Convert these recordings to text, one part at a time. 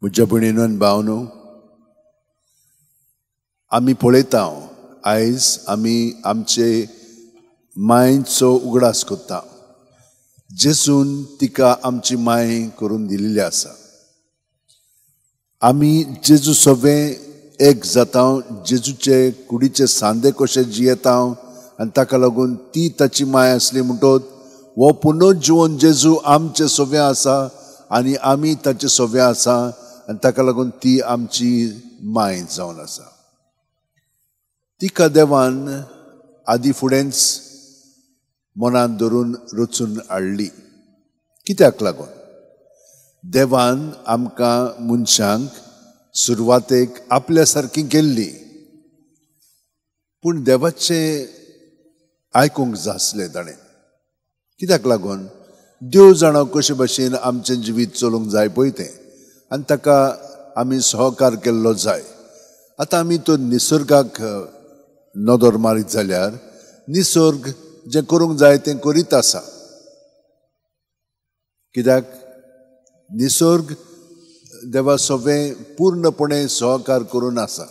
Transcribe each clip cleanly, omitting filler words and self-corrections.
म्हज्या भयणीनो आनी भावनो, आमी पळयता आयज आमी आमचे मायचो उगडास करता. जेजून तिका आमची माय करून दिल्ली आसा. आमी जेजू सगळे एक जाता, जेजूचे कुडीचे सांदे कशे जियेता आनी ताका लागून ती ताची माय आसली. म्हणटोच हो पुनर्जिवन जेजू आमचे सगळे आसा आनी आमी ताचे सगळे आसा आनी ताका लागून ती आमची माय जावन आसा. तिका देवान आदी फुडेंच मनांत धरून रचून हाडली. कित्याक लागून? देवान आमकां मनशांक सुरवातेक आपल्या सारकी केल्ली, पूण देवाचें आयकूंक जाय आसलें ताणें. कित्याक लागून? देव जाणा कशे भशेन आमचें जिवीत चलूंक जाय पळय तें, आनी ताका आमी सहकार केल्लो जाय. आतां आमी तो निसर्गाक नदर मारीत जाल्यार निसर्ग जें करूंक जाय तें करीत आसा. कित्याक? निसर्ग देवा सगळें पूर्णपणे सहकार करून आसा.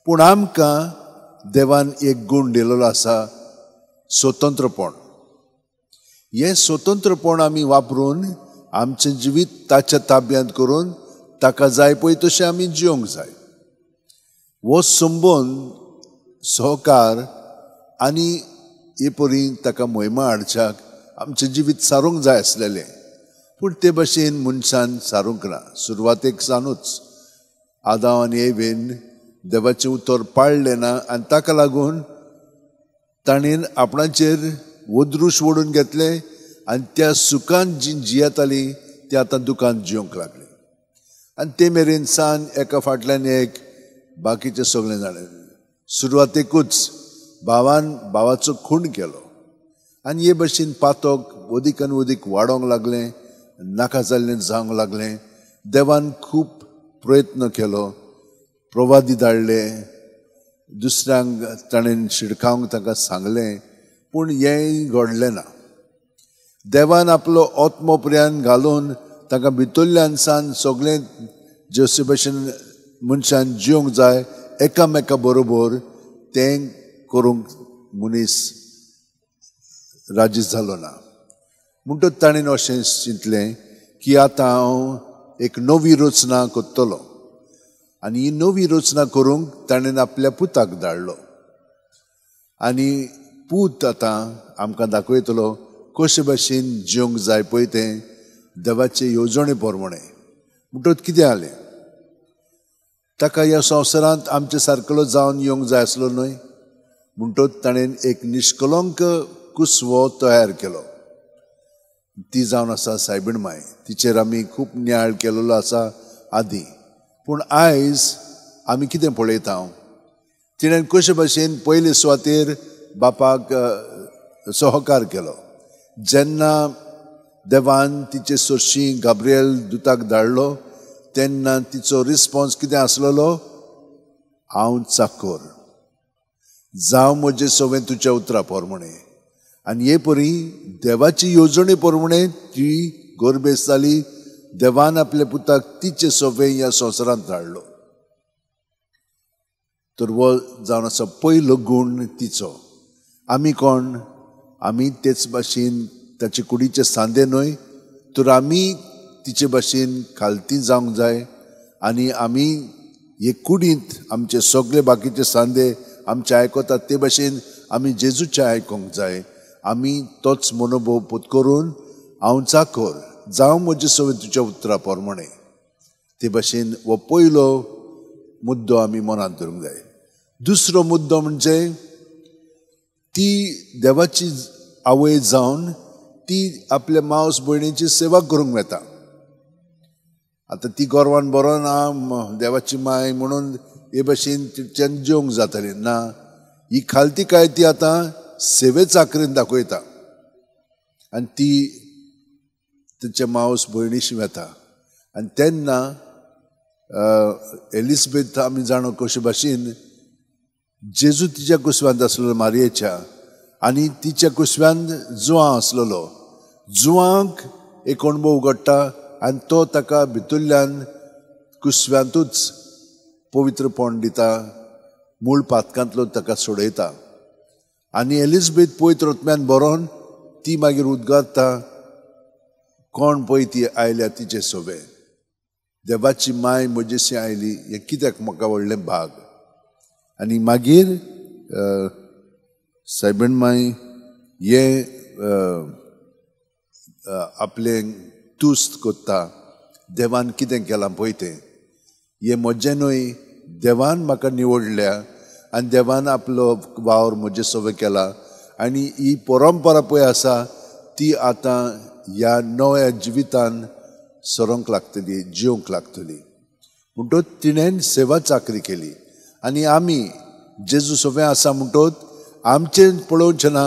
पूण आमकां देवान एक गूण दिलेलो आसा, स्वतंत्रपण. हें स्वतंत्रपण आमी वापरून आमचें जिवीत ताच्या ताब्यांत करून ताका जाय पळय तशें आमी जिवंक जाय. हो संबंद सहकार आनी हे परी ताका मोहिमा हाडच्याक आमचें जिवीत सारूंक जाय आसलेलें, पूण ते भशेन मनशान सारूंक ना. सुरवातेक सानूच आदांव आनी एवेन देवाचें उतर पाळ्ळें ना आनी ताका लागून ताणें आपणाचेर वदृश ओडून घेतलें आनी त्या सुखान जी जियेतालीं ती आतां दुखान जिवंक लागली. आनी ते मेरेन सान एका फाटल्यान एक बाकीचें सगळें जाणें. सुरवातेकूच भावान भावाचो खून केलो आनी हे भशेन पातक अदीक आनी अदीक वाडोवंक लागलें, नाका जाल्लें जावंक लागलें. देवान खूब प्रयत्न केलो, प्रवादी धाडले, दुसऱ्यांक ताणें शिडकावंक तांकां सांगलें, पूण हेंय घडलें ना. देवान आपलो आत्मो पर्यंत घालून तांकां भितरल्यान सान सगळें जशे भशेन मनशान जिवंक जाय एकामेका बरोबर तें करूंक मनीस राजी जालो ना. म्हणटच ताणें अशें चिंतलें की आतां हांव एक नवी रचना करतलो आनी ही नवी रचना करूंक ताणें आपल्या पुताक धाडलो आनी पूत आतां आमकां दाखयतलो कशे भशेन जिवंक जाय पळय तें देवाचे येवजणे प्रमाणें. म्हणटच कितें जालें, ताका ह्या संवसारांत आमचे सारकेलो जावन येवंक जाय आसलो न्हय. म्हणटच ताणें एक निश्कलंक कुसवो तयार केलो. ती जावन आसा सायबीण माय. तिचेर आमी खूब नियाळ केलेलो आसा आदी, पूण आयज आमी कितें पळयता, तिणें कशे भशेन पयले सुवातेर बापाक सहकार केलो. जेन्ना देवान तिचे सरशी गाब्रियल दुताक धाडलो तेन्ना तिचो रिस्पॉन्स कितें आसलेलो, हांव चाकोर, जावं म्हजें सगळें तुज्या उतरा प्रमाणें. आनी हे परी देवाची येवजणे प्रमाणें ती गर्भेस्त जाली. देवान आपल्या पुताक तिचे सगळें ह्या संवसारांत धाडलो. तर हो जावन आसा पयलो गूण तिचो. आमी कोण? आमी तेच भाशेन ताचे कुडीचे सांदे न्हय, तर आमी तिचे भाशेन खालती जावंक जाय आनी आमी हे कुडींत आमचे सगळे बाकीचे सांदे आमचे आयकतात ते भाशेन आमी जेजूचे आयकूंक जाय. आमी तोच मनोभोव पत्करून हांव चाकोर, जावं म्हजे सगळें तुज्या उतरा प्रमाणें. ते भाशेन हो पयलो मुद्दो आमी मनांत धरूंक जाय. दुसरो मुद्दो म्हणजे ती देवाची आवय जावन ती आपल्या मावस भयणीची सेवा करूंक वता. आतां ती गोरवान बरो ना देवाची माय म्हणून हे भशेन तिच्यान जेवंक जाताली ना. ही खालती काय ती आतां सेवे चाकरीन दाखयता आनी ती तिच्या मावस भयणीशी वता. आनी तेन्ना एलिझाबेथ आमी जाणो कशे भाशेन जेजू तिच्या कुसव्यांत आसलेलो मारयेच्या, आनी तिच्या कुसव्यांत जुवां आसलेलो. जुवांक एक अणभव उगडटा आनी तो ताका भितरल्यान कुसव्यांतूच पवित्रपण दिता, मूळ पातकांतलो ताका सोडयता. आनी एलिझाबेथ पवित्र आत्म्यान बरोवन ती मागीर उद्गारता, कोण पळय ती आयल्या तिचे सोबे, देवाची माय म्हजेशी आयली, हें कित्याक म्हाका व्हडलें भाग. आनी मागीर सायबीण माय हें आपलें तुस्त करता, देवान कितें केलां पळय तें, हें म्हजें न्हय, देवान म्हाका निवडल्या आनी देवान आपलो वावर म्हजे सोबे केला. आनी ही परंपरा पळय आसा ती आतां ह्या नव्या जिवितान सरोंक लागतली, जिवंक लागतली. म्हणटोच तिणें सेवा चाकरी केली. आनी आमी जेजू सोबे आसा म्हणटोच आमचें पळोवचें ना,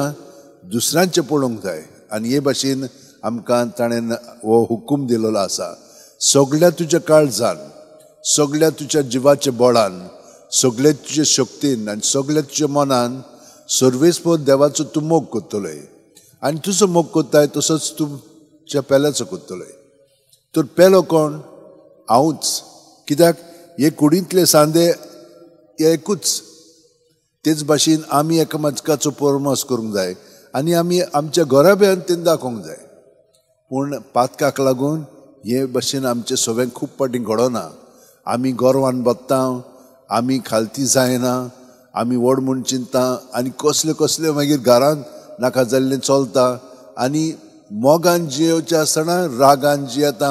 दुसऱ्यांचें पळोवंक जाय. आनी हे भाशेन आमकां ताणें हो हुकूम दिलेलो आसा, सगळ्या तुज्या काळजान, सगळ्या तुज्या जिवाच्या बळान, सगळे तुजे शक्तीन आनी सगळ्या तुज्या मनान सर्वेस्पर देवाचो तूं मोग करतलोय. आनी तुजो मोग करताय तसोच तुमच्या पेल्याचो करतलोय. तर पेलो कोण? हांवूच. कित्याक हे कुडींतले सांदे एकूच. तेच भाशेन आमी एकामेकाचो परमस करूंक जाय आनी आमी आमच्या घराब्यान तें दाखोवंक जाय. पूण पातकाक लागून हे भाशेन आमचें सगळें खूब फावटी घडना. आमी गोरवान बत्ता, आमी खालती जायना, आमी व्हड म्हूण चिंता आनी कसले कसले मागीर घरांत नाका जाल्लें चलता. आनी मोगान जियेवचें आसतना रागान जियेता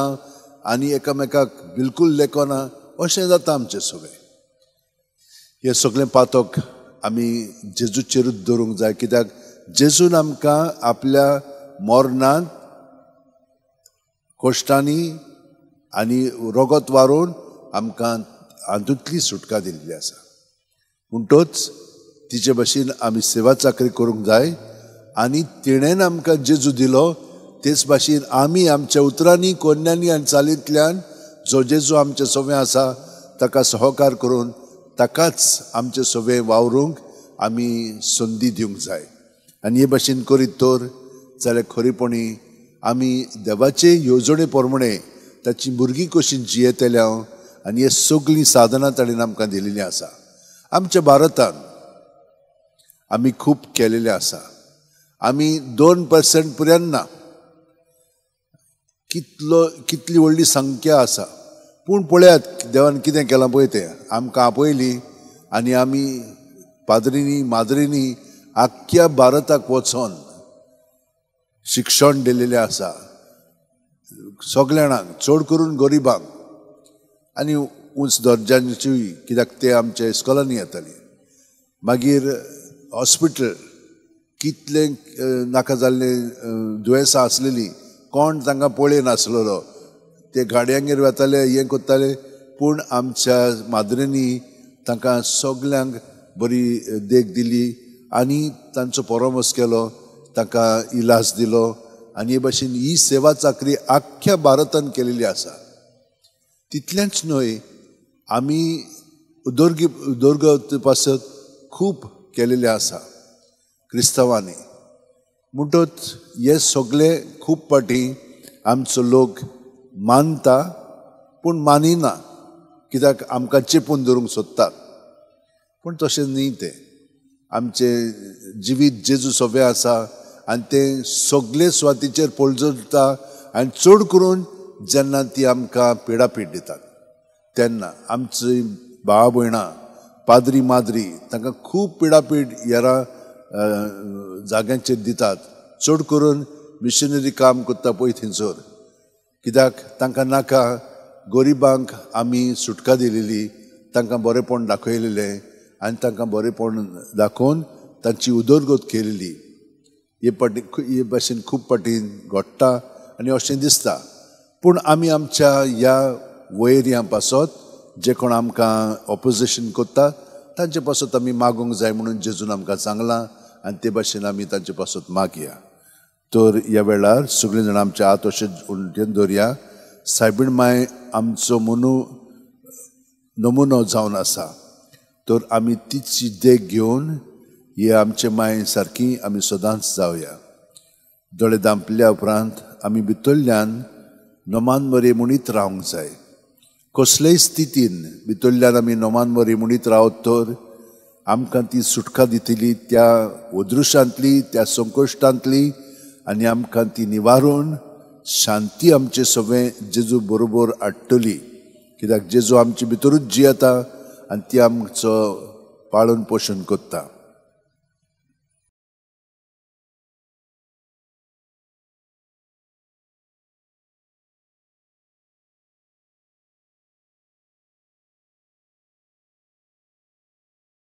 आनी एकामेकाक बिलकूल लेखना, अशें जाता आमचें सगळें. हें सगळें पातक आमी जेजूचेरूच दवरूंक जाय, कित्याक जेजून आमकां आपल्या मरणांत कश्टांनी आनी रगत वारोवन आमकां हातूंतली सुटका दिल्ली आसा. म्हणटोच तिचे भाशेन आमी सेवा चाकरी करूंक जाय. आनी तिणेन आमकां जेजू दिलो तेच भाशेन आमी आमच्या उतरांनी, कोन्यांनी आनी चालींतल्यान जो जेजू आमचे सोबे आसा ताका सहकार करून ताकाच आमचे सोबे वावरूंक आमी संदी दिवंक जाय. आनी हे भाशेन करीत तर जाल्यार खरेपणी आमी देवाचे येवजणे प्रमाणे ताची भुरगीं कशी जियेतल्या आनी हे सगळीं साधनां ताणें आमकां दिलेलीं आसा. आमच्या भारतान आमी खूब केलेलें आसा. आमी 2% पर्यंत ना, कितली व्हडली संख्या आसा. पूण पळयात देवान कितें केलां पळय तें, आमकां आपयली आनी आमी पाद्रींनी माद्रींनी आख्ख्या भारताक वचोन शिक्षण दिलेलें आसा सगल्या जाणांक, चड करून गरिबांक आनी उंच दर्जांचीय, कित्याक ते आमच्या इस्कॉलांनी येताली. मागीर हॉस्पिटल कितलें नाका जाल्लें दुयेंसां आसलेलीं, कोण तांकां पळय नासलेलो, ते गाडयांगेर वताले, हें करताले. पूण आमच्या माद्रींनी तांकां सगल्यांक बरी देख दिली आनी तांचो परामर्श केलो, तांकां इलाज दिलो. आनी हे भाशेन ही सेवा चाकरी आख्ख्या भारतान केलेली आसा. तितलेंच न्हय, आमी उदरगत पासत खूब केलेलें आसा क्रिस्तांवांनी. म्हणटच हे सगळे खूब फावटी आमचो लोक मानता पूण मानिना, कित्याक आमकां चेपून धरूंक सोदतात. पूण तशें न्ही, तें आमचें जिवीत जेजू सोबे आसा आनी तें सगळे सुवातीचेर पळजता. आनी चड करून जेन्ना ती आमकां पिडापीड दितात तेन्ना आमची भाव भयणां, पाद्री माद्री तांकां खूब पिडापीड हेरां जाग्यांचेर दितात. चड करून मिशनरी काम करता पळय थंयसर, कित्याक तांकां नाका गरिबांक आमी सुटका दिलेली, तांकां बरेंपण दाखयलेलें आनी तांकां बरेंपण दाखोवन तांची उदरगत केलेली. हे फावटी हे भाशेन खूब फावटी घडटा आनी अशें दिसता. पूण आमी आमच्या ह्या वैर्यां पासत जे कोण आमकां ऑपोजिशन करता तांचे पासत आमी मागूंक जाय म्हणून जेजून आमकां सांगलां आनी ते भाशेन आमी तांचे पासत मागया. तर ह्या वेळार सगळीं जाणां आमच्या हात अशें उलटेन दवरया. सायबीण माय आमचो नमुनो जावन आसा, तर आमी तिची देख घेवन हे आमचे माय सारकी आमी सदांच जावया. दोळे धांपल्या उपरांत आमी भितरल्यान नमान मरे म्हणीत रावंक जाय. कसलेय स्थितीन भितरल्यान आमी नोमानवरी म्हणीत रावत तर आमकां ती सुटका दितली त्या अदृश्यांतली, त्या संकश्टांतली, आनी आमकां ती निवारून शांती आमचे सगळें जेजू बरोबर हाडटली. कित्याक जेजू आमचे भितरूच जियेता आनी ती आमचो पाळन पोशण करता.